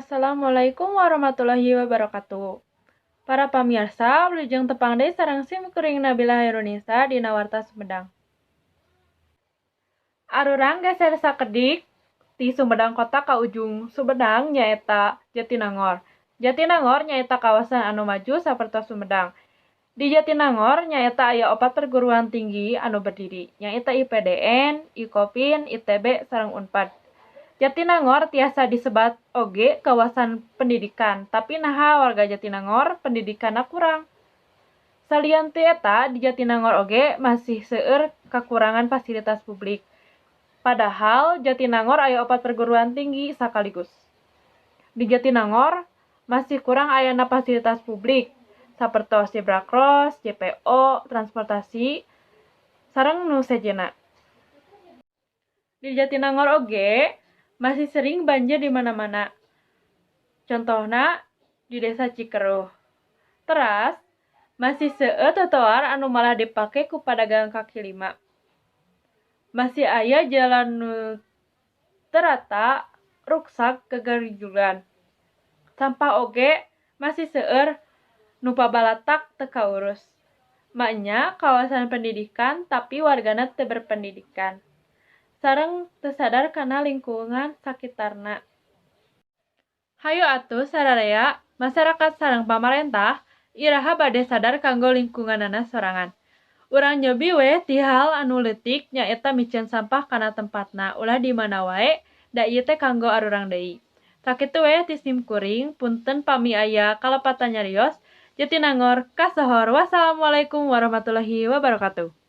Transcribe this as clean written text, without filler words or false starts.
Assalamualaikum warahmatullahi wabarakatuh. Para pamirsa, wilujeng tepang deui sareng sim kuring Nabila Hairunisa dina Warta Sumedang. Arurang geser sakedik ti Sumedang kota ka ujung Sumedang, nyaeta Jatinangor. Jatinangor nyaeta kawasan anu maju sapertos Sumedang. Di Jatinangor nyaeta aya opat perguruan tinggi anu berdiri, nyaeta IPDN, Ikopin, ITB, sareng Unpad. Jatinangor tiasa disebat oge kawasan pendidikan, tapi naha warga Jatinangor pendidikanna kurang. Salian ti eta, di Jatinangor oge masih seueur kakurangan fasilitas publik. Padahal Jatinangor aya opat perguruan tinggi sakaligus. Di Jatinangor masih kurang ayana fasilitas publik sapertos zebra cross, JPO, transportasi, sareng nu sejenna. Di Jatinangor oge masih sering banjir di mana-mana. Contohna di Desa Cikeruh. Teras masih seueur trotoar anu malah dipake ku pedagang kaki lima. Masih aya jalan nu teu rata, ruksak gagarijulan. Sampah oge masih seueur nu pabalatak teu kaurus. Maenya kawasan pendidikan, tapi wargana teu berpendidikan sareng teu sadar kana lingkungan sakitarna. Hayu atuh sararea, masyarakat sareng pamarentah, iraha bade sadar kanggo lingkunganana sorangan. Urang nyobi we ti hal anu leutik, nyaeta miceun sampah kana tempatna, ulah di mana wae, da ieu teh kanggo arurang deui. Sakitu we ti sim kuring, punten pami aya kalepatan nyarios. Jatinangor kasohor. Wassalamualaikum warahmatullahi wabarakatuh.